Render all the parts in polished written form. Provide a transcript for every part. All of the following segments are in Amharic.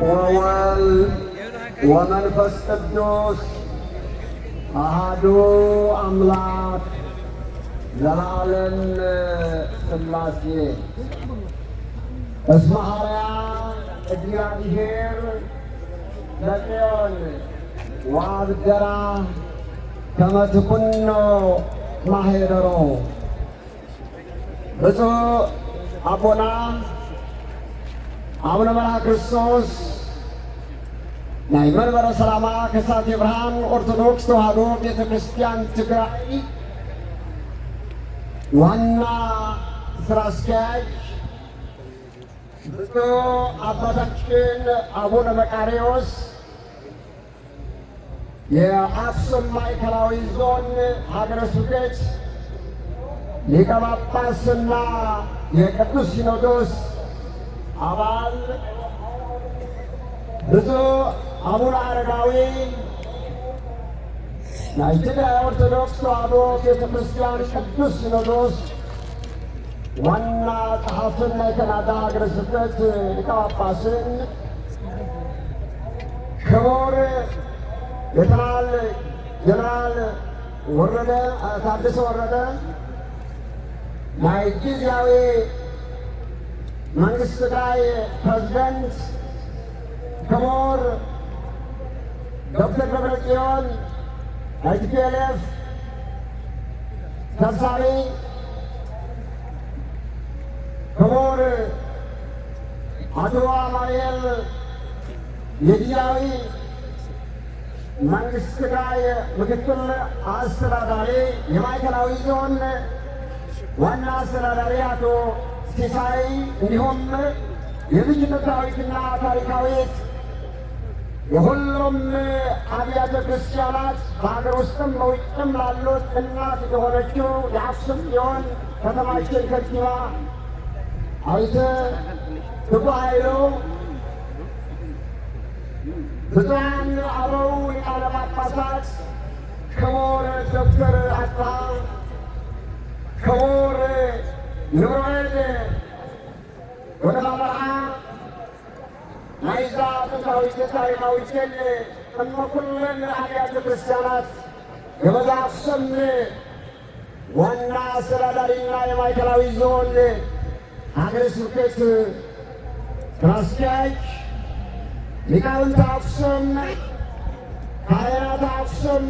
ወወልድ ወመንፈስ ቅዱስ አሃዱ አምላክ ዘለዓለም ሥላሴ። እስመ ሐረያ እግዚአብሔር ለጽዮን ወአብደራ ከመ ትኩኖ ማኅደሮ። ብፁዕ አቦና አቡነ መርሐ ክርስቶስ ናይ መንበረ ሰላማ ከሳቴ ብርሃን ኦርቶዶክስ ተዋሕዶ ቤተ ክርስቲያን ትግራይ ዋና ስራ አስኪያጅ፣ ብፁዕ አባታችን አቡነ መቃርዮስ የአክሱም ማዕከላዊ ዞን ሀገረ ስብከት ሊቀ ጳጳስና የቅዱስ ሲኖዶስ አባል፣ ብፁዕ አቡነ አረጋዊ ናይ ትግራይ ኦርቶዶክስ ተዋሕዶ ቤተ ክርስቲያን ቅዱስ ሲኖዶስ ዋና ጸሐፍን ናይ ካናዳ ሀገረ ስብከት ሊቀ ጳጳስን፣ ክቡር ሌተናል ጀነራል ወረደ ታደሰ ወረደ ናይ ጊዜያዊ መንግስት ትግራይ ፕሬዝደንት፣ ክቡር ዶክተር ደብረጽዮን ናይ TPLF ሰብሳቢ፣ ክቡር አቶ አማኑኤል የጊዜያዊ መንግስት ትግራይ ምክትል አስተዳዳሪ፣ የማዕከላዊ ዞን ዋና አስተዳዳሪ አቶ ሲሳይ፣ እንዲሁም የልጅ ጥንታዊትና ታሪካዊት የሁሉም አብያተ ክርስቲያናት በሀገር ውስጥም በውጭም ላሉት እናት የሆነችው የአክሱም ጽዮን ከተማችን ከንቲባ አይተ ትጉ ኃይሉ፣ ብፁዓን አበው ሊቃነ ጳጳሳት፣ ክቡር ዶክተር አጽብሃ፣ ክቡር ንብረድ ወደማመርዓ ናይዛ ጥንታዊት ታሪካዊትን እመኩለን አብያተ ክርስቲያናት የበዛ አክሱም ዋና አስተዳዳሪና የማዕከላዊ ዞን ሀገረ ስብከት ስራ አስኪያጅ፣ ሊቃውንተ አክሱም፣ ካህናተ አክሱም፣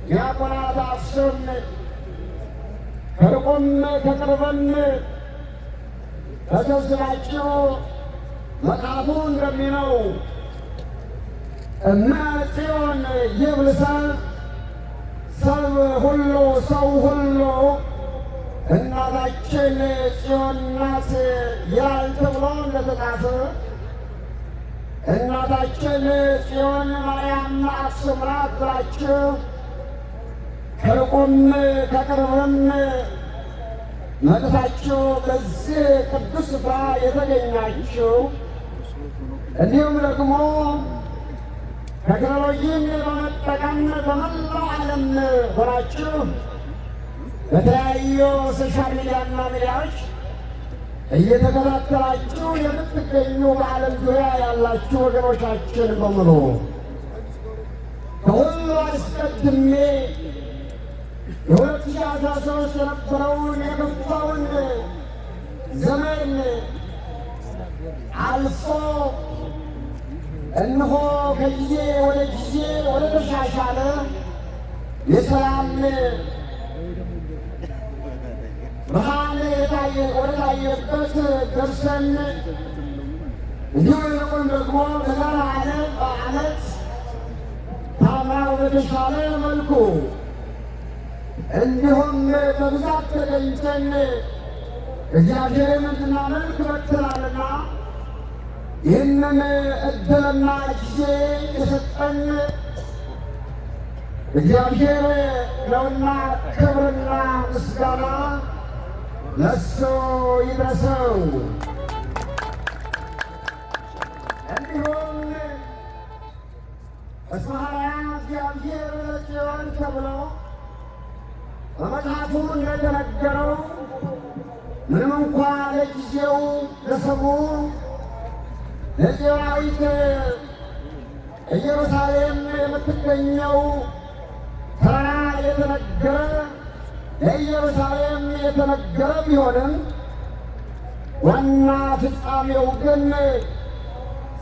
ዲያቆናተ አክሱም፣ ከርቁም ከቅርብም ተሰብስባችሁ መጽሐፉ እንደሚለው እመ ጽዮን ይብል ሰብ ሁሉ ሰው ሁሉ እናታችን ጽዮን ናት ይላል ተብሎ እንደተጻፈ እናታችን ጽዮን ማርያም አክሱም ናት ብላችሁ ከርቁም ከቅርብም መጥታችሁ በዚህ ቅዱስ ስፍራ የተገኛችሁ፣ እንዲሁም ደግሞ ቴክኖሎጂን በመጠቀም በመላው ዓለም ሆናችሁ በተለያዩ social media ና ሚዲያዎች እየተከታተላችሁ የምትገኙ በዓለም ዙሪያ ያላችሁ ወገኖቻችን በሙሉ፣ ከሁሉ አስቀድሜ የ2013 የነበረውን የከፋውን ዘመን አልፎ እነሆ ከጊዜ ወደ ጊዜ ወደ ተሻሻለ የሰላም ብርሃን ወደ ታየበት ደርሰን፣ እንዲሁም ይልቁን ደግሞ በዛሬ ዓመት ታምራው በተሻለ መልኩ እንዲሁም በብዛት ተገኝተን እግዚአብሔርን እንድናመልክ በቅተናልና ይህንን እድልና ጊዜ የሰጠን እግዚአብሔር ነውና ክብርና ምስጋና ለእሱ ይድረሰው። እንዲሁም እስመ ሐረያ እግዚአብሔር ለጽዮን ተብሎ በመጽሐፉ እንደተነገረው ምንም እንኳ ለጊዜው ለሰቡ ለጽዮናዊት ኢየሩሳሌም የምትገኘው ተራራ የተነገረ ለኢየሩሳሌም የተነገረ ቢሆንም ዋና ፍጻሜው ግን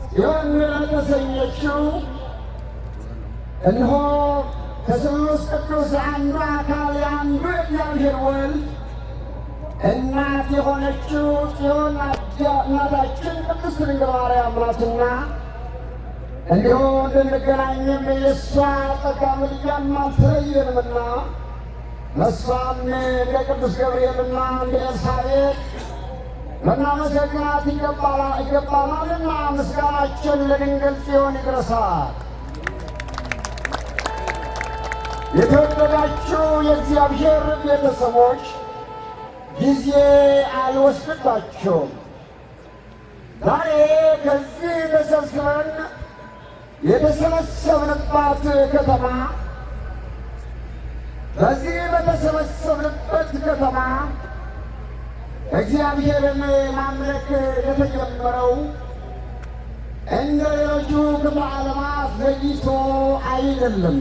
ጽዮን ለተሰኘችው እነሆ ከስሉስ ቅዱስ አንዱ አካል የአንዱ የእግዚአብሔር ወልድ እናት የሆነችው ጽዮን እናታችን ቅድስት ድንግል ማርያም ናትና እንዲሁ እንድንገናኝም የእሷ ጸጋ ምልጃም አልተለየንምና እሷም እንደ ቅዱስ ገብርኤልና እንደ ኤልሳቤጥ ልናመሰግናት ይገባናልና ምስጋናችን ለድንግል ጽዮን ይድረሳል። የተወደዳችሁ የእግዚአብሔር ቤተሰቦች ጊዜ አልወስድባቸውም። ዛሬ ከዚህ ተሰብስበን የተሰበሰብንባት ከተማ በዚህ በተሰበሰብንበት ከተማ እግዚአብሔርን ማምለክ የተጀመረው እንደ ሌሎቹ ክፍለ ዓለማት ዘግይቶ አይደለም።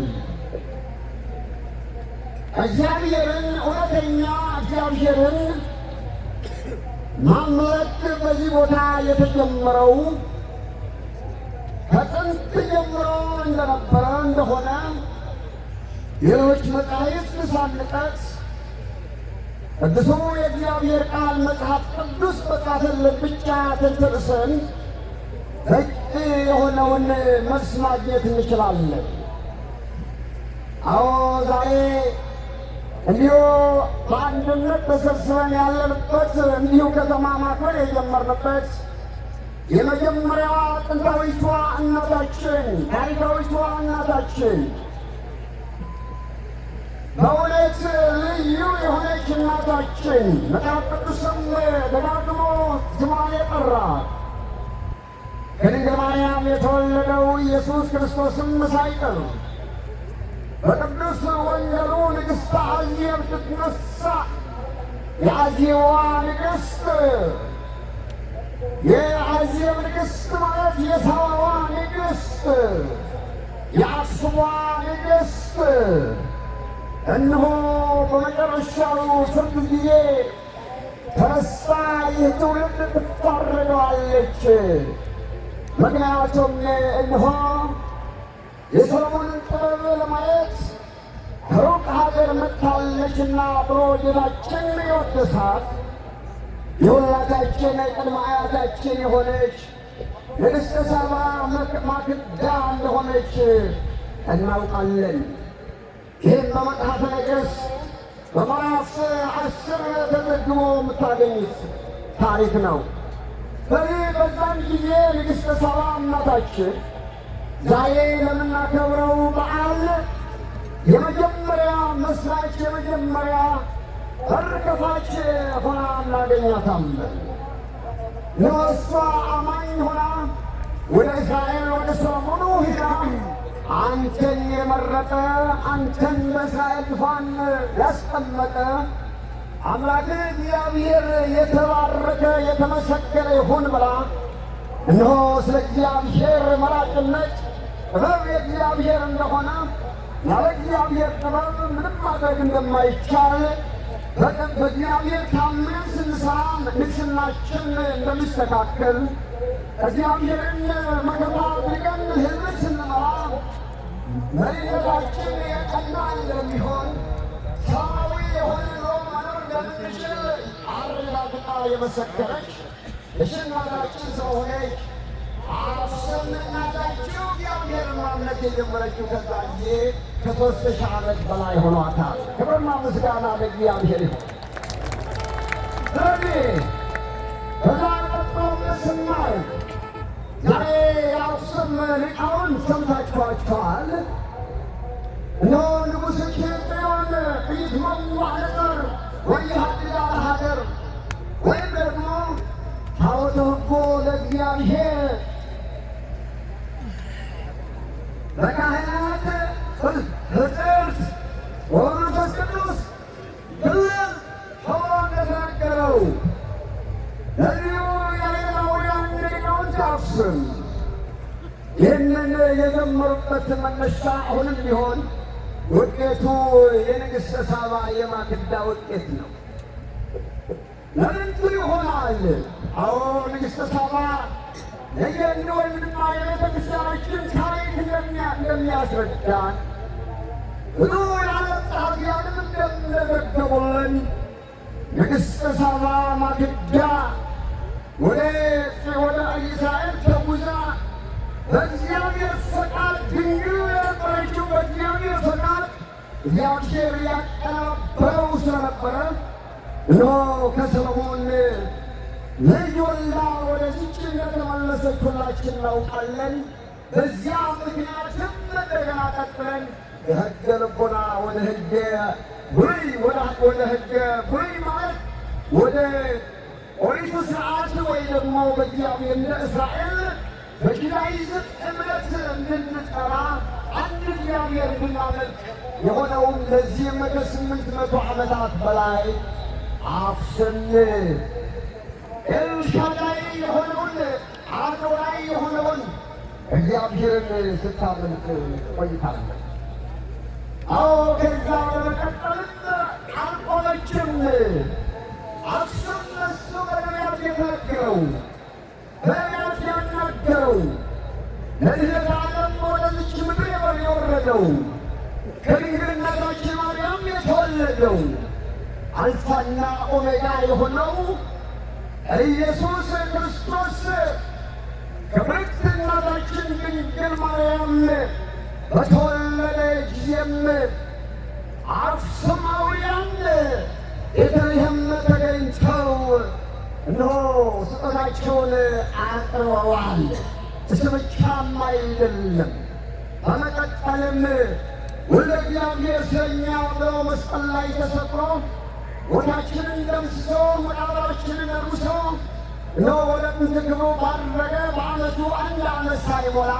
እግዚአብሔርን እውነተኛ እግዚአብሔርን ማምለክ በዚህ ቦታ የተጀመረው ከጥንት ጀምሮ እንደነበረ እንደሆነ ሌሎች መጻሕፍት ሳንጠቅስ ቅዱሱ የእግዚአብሔር ቃል መጽሐፍ ቅዱስ በጻፈልን ብቻ ተንተርሰን በቂ የሆነውን መልስ ማግኘት እንችላለን። አዎ ዛሬ እንዲሁ በአንድነት ተሰብስበን ያለንበት እንዲሁ ከተማ ማክበር የጀመርንበት የመጀመሪያዋ ጥንታዊቷ እናታችን ታሪካዊቷ እናታችን በእውነት ልዩ የሆነች እናታችን መጽሐፍ ቅዱስም ደጋግሞ ስሟን የጠራ ከድንግል ማርያም የተወለደው ኢየሱስ ክርስቶስም ሳይቀር በቅዱስ ወንጌሉ ንግሥተ አዜብ ትትነሣ የአዜዋ ንግሥት የአዜብ ንግሥት ማለት የሳባዋ ንግሥት የአክሱሟ ንግሥት እነሆ በመጨረሻው ፍርድ ጊዜ ተነሳ ይህ ትውልድ ትፋረደዋለች። ምክንያቱም እነሆ የሰሎሞንን ጥበብ ለማየት ከሩቅ ሀገር መጥታለችና ብሎ ጌታችን የወደሳት የሁላታችን ቅድመ አያታችን የሆነች ንግሥተ ሳባ ማክዳ እንደሆነች እናውቃለን። ይህም በመጽሐፈ ነገሥት በምዕራፍ 10 ተዘግቦ የምታገኙት ታሪክ ነው። በዚህ በዛን ጊዜ ንግሥተ ሳባ እናታችን ዛሬ ለምናከብረው በዓል የመጀመሪያ መስራች የመጀመሪያ በር ከፋች ሆና እናገኛታለን። እሷ አማኝ ሆና ወደ እስራኤል ወደ ሰሎሞኑ ሂዳ አንተን የመረጠ አንተን በእስራኤል ዙፋን ያስቀመጠ አምላክ እግዚአብሔር የተባረከ የተመሰገነ ይሁን ብላ እነሆ ስለ እግዚአብሔር መራጭነት ጥበብ የእግዚአብሔር እንደሆነ ያለ እግዚአብሔር ጥበብ ምንም ማድረግ እንደማይቻል በእግዚአብሔር ታምነን ስንሰራ ንግስናችን እንደሚስተካከል እግዚአብሔርን መከታ አድርገን ሕዝብን ስንመራ መሪነታችን የቀና እንደሚሆን ሰላማዊ የሆነ ኑሮ መኖር እንደምንችል አረጋግጣ የመሰከረች እናታችን ስለሆነች አክሱም እናታችሁ እግዚአብሔርን ማምለክ የጀመረችው ከዛ ጊዜ ከ3000 ዓመት በላይ ሆኗታል። ክብርና ምስጋና ለእግዚአብሔር ይሁን። ስለዚህ ከዛ ቀጥሎ ስናይ ዛሬ የአክሱም ሊቃውንት ሰምታችኋቸዋል። እነሆ ንጉሥ ኬጥሮን ኢይትመዋዕ ለጦር ወኢየኀድጋ ለሀገር ወይም ደግሞ ታቦተ ሕጉ ለእግዚአብሔር በካህናት ሕፅርት ወመንፈስ ቅዱስ ክልል ተብሎ እንደተነገረው ለዚሁ ያሬዳውያን ሊቃውንት አክሱም የሆነበት መነሻ አሁንም ቢሆን ውጤቱ የንግሥተ ሳባ የማክዳ ውጤት ነው። ለምንቱ ይሆናል? አዎ፣ ንግሥተ ሳባ ለየንድ ወይም ድማ የቤተ ክርስቲያናችን ታሪክ እንደሚያስረዳን፣ ብዙ የዓለም ጸሐፊያንም እንደዘገቡልን፣ ንግሥተ ሳባ ማክዳ ወደ እስራኤል ተጉዛ በእግዚአብሔር ፈቃድ፣ ድንግል የነበረችው በእግዚአብሔር ፈቃድ እግዚአብሔር ያቀናበረው ስለነበረ እነሆ ከሰሎሞን ልጅ ወልዳ ወደዚች እንደተመለሰች ሁላችን እናውቃለን። በዚያ ምክንያትም እንደገና ቀጥለን የሕገ ልቦና ወደ ሕገ ብሉይ፣ ወደ ሕገ ብሉይ ማለት ወደ ኦሪቱ ስርዓት ወይ ደግሞ በእግዚአብሔር እንደ እስራኤል በ Judaism እምነት እንድንጠራ፣ አንድ እግዚአብሔር እንድናመልክ የሆነውም ለዚህም ከ800 ዓመታት በላይ አክሱም ኤልሻዳይ የሆነውን፣ አዶናይ የሆነውን እግዚአብሔርን ስታመልክ ቆይታለች። አዎ፣ ከዛ በመቀጠልም አልቆመችም። አክሱም እሱ በነቢያት የተነገረው፣ በነቢያት ያናገረው፣ ለድኅነተ ዓለም ወደዚች ምድር የወረደው፣ ከድንግል እናታችን ማርያም የተወለደው፣ አልፋና ኦሜጋ የሆነው ኢየሱስ ክርስቶስ ከብርክት እናታችን ድንግል ማርያም በተወለደ ጊዜም አክሱማውያን ቤተልሔም ተገኝተው እነሆ ስጦታቸውን አቅርበዋል። እሱ ብቻም አይደለም። በመቀጠልም ወልደ እግዚአብሔር ስለኛ ብሎ መስቀል ላይ ተሰቅሎ ሞታችንን ደምስሶ መቃብራችንን አርምሶ እነሆ ወደ ጥንት ክብሩ ባረገ በዓመቱ አንድ ዓመት ሳይሞላ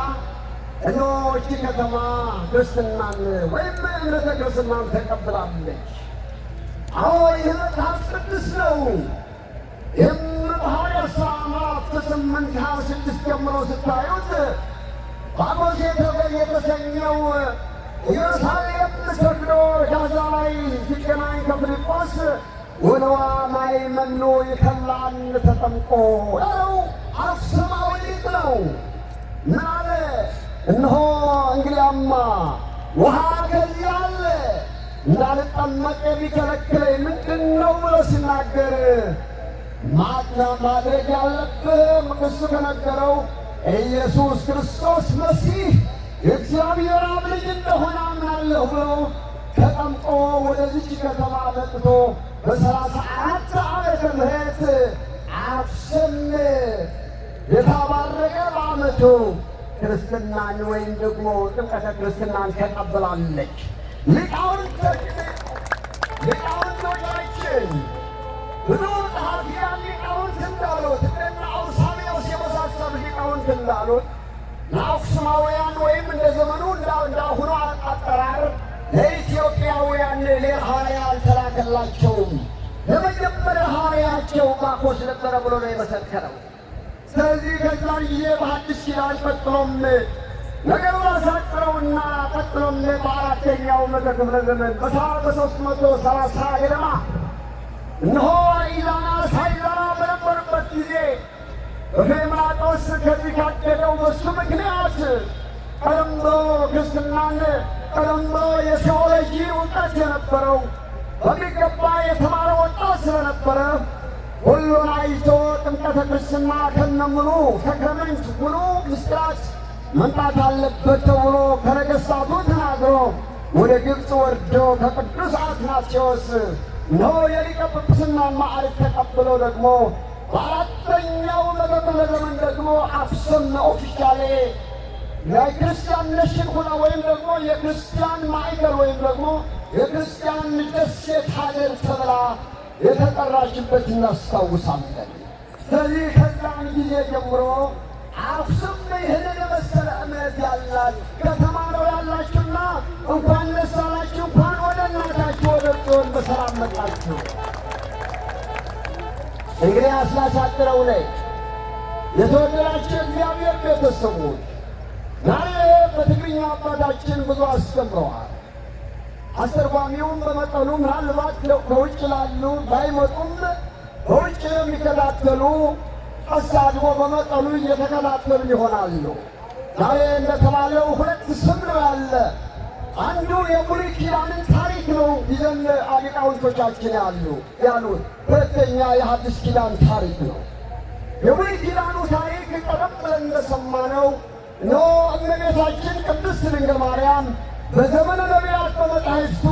እነሆ ይህች ከተማ ክርስትናን ወይም እምነተ ክርስትናን ተቀብላለች። አዎ፣ ይህ መጽሐፍ ቅዱስ ነው። ይህም በሐዋርያት ሥራ ምዕራፍ 8 26 ጀምሮ ስታዩት ባጎስ የተሰኘው ኢየሩሳሌም ሰግዶ ጋዛ ላይ ሲገናኝ ከፊልጶስ ወነዋ ማይ መኑ ይከላን ተጠምቆ ያለው አክሱማዊ ሊቅ ነው። ምን አለ? እነሆ እንግዲያማ ውሃ ከዚህ አለ፣ እንዳልጠመቅ የሚከለክለኝ ምንድን ነው ብሎ ሲናገር ማጥና ማድረግ ያለብህ እሱ ከነገረው ኢየሱስ ክርስቶስ መሲህ የእግዚአብሔር አብ ልጅ እንደሆነ አምናለሁ ብሎ ተጠምቆ ወደዚች ከተማ መጥቶ በ34 ዓመተ ምህረት አክሱም የተባረከ በዓመቱ ክርስትናን ወይም ደግሞ ጥምቀተ ክርስትናን ተቀብላለች። ሊቃውንቶቻችን ብዙ ጸሐፊያን ሊቃውንት እንዳሉት፣ እንደነ አውሳብዮስ የመሳሰሉ ሊቃውንት እንዳሉት፣ ለአክሱማውያን ወይም እንደ ዘመኑ እንዳሁኑ አጠራር ለኢትዮጵያውያን ሌላ ሐዋርያ አልተላከላቸውም። የመጀመሪያ ሐዋርያቸው ባኮስ ነበረ ብሎ ነው የመሰከረው። ስለዚህ ከዛን ጊዜ በሐዲስ ኪዳን ቀጥሎም ነገሩን አሳጥረውና ቀጥሎም በአራተኛው መቶ ክፍለ ዘመን በ330 ገደማ እነሆ ኢዛና ሳይዛና በነበሩበት ጊዜ በፌምራጦስ ከዚህ ካደገው በሱ ምክንያት ቀደም ብሎ ክርስትናን፣ ቀደም ብሎ የቴዎሎጂ እውቀት የነበረው፣ በሚገባ የተማረ ወጣት ስለነበረ ሁሉን አይቶ ጥምቀተ ክርስትና ከነሙሉ sacrament ሙሉ ምስጢራት መምጣት አለበት ተብሎ ከነገሥታቱ ተናግሮ ወደ ግብፅ ወርዶ ከቅዱስ አትናቴዎስ እነሆ የሊቀ ጵጵስና ማዕረግ ተቀብሎ ደግሞ በአራተኛው መቶ ክፍለ ዘመን ደግሞ አክሱም officially የክርስቲያን nation ሆና ወይም ደግሞ የክርስቲያን ማዕከል ወይም ደግሞ የክርስቲያን ደሴት ሀገር ተብላ የተጠራችበት እናስታውሳለን። ስለዚህ ከዛን ጊዜ ጀምሮ አክሱም ይህንን የመሰለ እምነት ያላት ከተማ ነው ያላችሁና እንኳን ደስ አላችሁ፣ እንኳን ወደ እናታችሁ ወደ ጽዮን በሰላም መጣችሁ። እንግዲህ አስላሳጥረው ላይ የተወደዳችሁ እግዚአብሔር ቤተሰቦች ዛሬ በትግርኛ አባታችን ብዙ አስተምረዋል። አስተርጓሚውም በመጠኑ ምናልባት ከውጭ ላሉ ባይመጡም በውጭ የሚከታተሉ አሳድቦ በመጠኑ እየተከታተሉ ይሆናሉ። ዛሬ እንደተባለው ሁለት ስም ነው ያለ። አንዱ የብሉይ ኪዳንን ታሪክ ነው ይዘን ሊቃውንቶቻችን ያሉት፣ ሁለተኛ የሐዲስ ኪዳን ታሪክ ነው። የብሉይ ኪዳኑ ታሪክ ቀደም ብለን እንደሰማነው እነሆ እመቤታችን ቅድስት ድንግል ማርያም በዘመነ ነቢያት በመጻሕፍቱ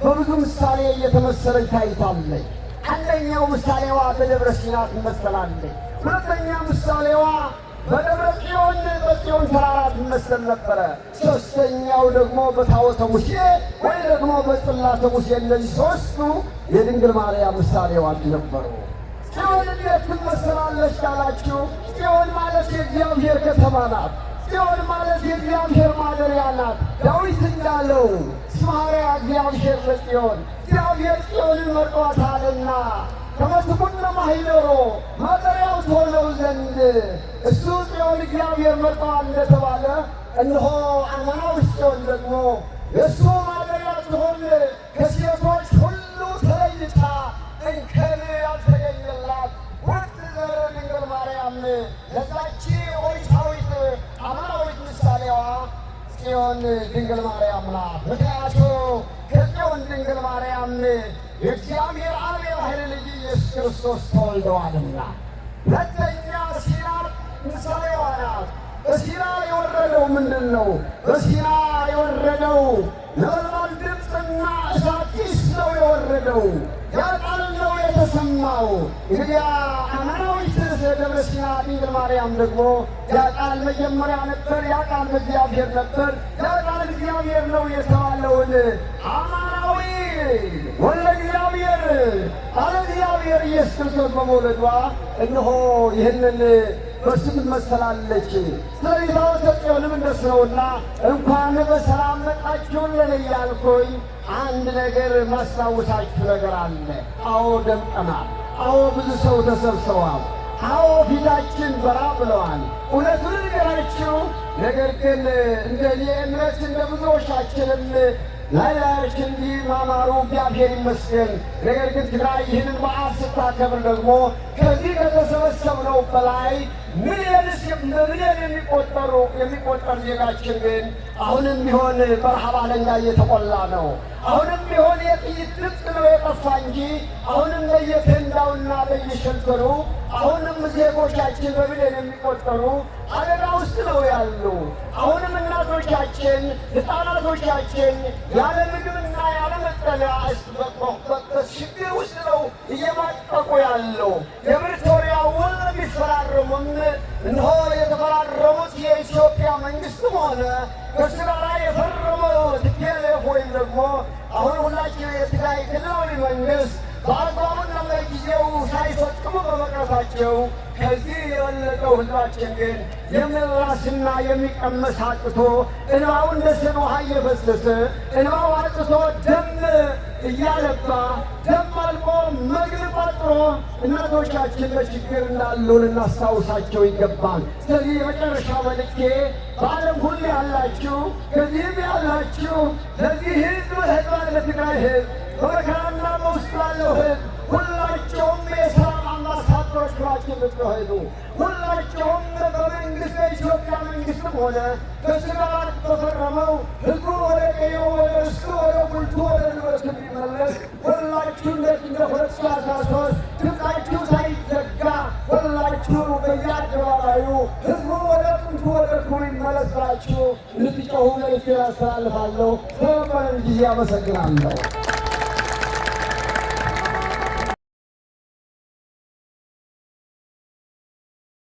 በብዙ ምሳሌ እየተመሰለች ታይታለች። አንደኛው ምሳሌዋ በደብረ ሲና ትመሰላለች። ሁለተኛ ምሳሌዋ በደብረ ጽዮን በጽዮን ተራራ ትመሰል ነበረ። ሦስተኛው ደግሞ በታቦተ ሙሴ ወይ ደግሞ በጽላተ ሙሴ። እነዚህ ሦስቱ የድንግል ማርያም ምሳሌዎች ነበሩ። ጽዮን እንዴት ትመሰላለች ካላችሁ፣ ጽዮን ማለት የእግዚአብሔር ከተማ ናት። ጽዮን ማለት የእግዚአብሔር ማደሪያ ናት። ዳዊት እንዳለው እስመ ኀረያ እግዚአብሔር ለጽዮን፣ እግዚአብሔር ጽዮንን መርጧታልና ከመ ትኩነ ማኅደሮ፣ ማደሪያው ትሆነው ዘንድ እሱ ጽዮን እግዚአብሔር መርጠዋል እንደተባለ፣ እነሆ አማናዊት ጽዮን ደግሞ የእሱ ማደሪያ ትሆን ከሴቶች ሁሉ ተለይታ እንከን ያልተገኘላት ውድ ዘር ድንግል ማርያም ለዛች ኦሪታዊት አማናዊት ምሳሌዋ ጽዮን ድንግል ማርያም ናት። ምክንያቱ ከጽዮን ድንግል ማርያም የእግዚአብሔር አብ የባሕርይ ልጅ ኢየሱስ ክርስቶስ ተወልደዋልና። ሁለተኛ ሲና ምሳሌዋ ናት። በሲና የወረደው ምንድን ነው? በሲና የወረደው ነበልባል ድምፅና እሳት ጢስ ነው የወረደው። ያ ቃል ነው የተሰማው። እንግዲያ አማናዊት ደብረ ሲና ድንግል ማርያም ደግሞ ያ ቃል መጀመሪያ ነበር፣ ያ ቃል በእግዚአብሔር ነበር፣ ያ ቃል እግዚአብሔር ነው የተባለውን አማናዊ ወልደ እግዚአብሔር ቃለ እግዚአብሔር ኢየሱስ ክርስቶስ በመውለዷ እነሆ ይህንን በእሱ ትመሰላለች። ስለዚህ ታቦተ ጽዮንም እንደሱ ነውና እንኳን በሰላም መጣችሁልን እያልኩኝ አንድ ነገር ማስታወሳችሁ ነገር አለ። አዎ ደምቀናል። አዎ ብዙ ሰው ተሰብስበዋል። አዎ ፊታችን በራ ብለዋል። እውነቱን ልንገራችሁ፣ ነገር ግን እንደ እኔ እምነት እንደ ብዙዎቻችንም ላይ ላያችን እንዲህ ማማሩ እግዚአብሔር ይመስገን። ነገር ግን ትግራይ ይህንን በዓል ስታከብር ደግሞ ከዚህ ከተሰበሰብነው በላይ በሚሊዮን የሚቆጠር ዜጋችን ግን አሁንም ቢሆን በረሃብ አለንጋ እየተቆላ ነው። አሁንም ቢሆን የጥይት ድምፅ ነው የጠፋ እንጂ አሁንም በየቴንዳውና በየሸልተሩ አሁንም ዜጎቻችን በሚሊዮን የሚቆጠሩ አደጋ ውስጥ ነው ያሉ። አሁንም እናቶቻችን፣ ሕፃናቶቻችን ያለ ምግብና ያለ መጠለያ በችግር ውስጥ ነው እየማቀቁ ያለው። የፕሪቶሪያ ውል ቢፈራረሙም እነሆ የተፈራረሙት የኢትዮጵያ መንግስትም ሆነ ከእሱ ጋር የፈረመው TPLF ወይም ደግሞ አሁን ሁላችን የትግራይ ክልላዊ መንግስት በአግባቡና በጊዜው ሳይፈጽሙ በመቅረታቸው ከዚህ የበለጠው ህዝባችን ግን የሚላስና የሚቀመስ አጥቶ እንባው እንደ ሰን ውሃ እየፈሰሰ እንባው አጥቶ ደም እያለባ ደም አልቆ ምግብ ቋጥሮ እናቶቻችን በችግር እንዳሉ ልናስታውሳቸው ይገባል። ስለዚህ የመጨረሻ መልእክቴ በዓለም ሁሉ ያላችሁ ከዚህም ያላችሁ ለዚህ ህዝብ ለትግራይ ህዝብ በመከራና በውስጥ ላለው ህዝብ ሁላቸውም የሰላም አምባሳደሮች ሆናችሁ እንድትሄዱ፣ ሁላቸውም በመንግስት በኢትዮጵያ መንግስትም ሆነ ከእሱ ጋር በፈረመው ህዝቡ ወደ ቀየው ወደ ርስቱ ወደ ጉልቱ ወደ ንብረቱ እንዲመለስ ሁላችሁ እንደ 2013 ድምፃችሁ ሳይዘጋ ሁላችሁ በየአደባባዩ ህዝቡ ወደ ጥንቱ ወደ ክብሩ ይመለስ ብላችሁ እንድትጮሁ መልእክቴን አስተላልፋለሁ። ስለነበረን ጊዜ አመሰግናለሁ።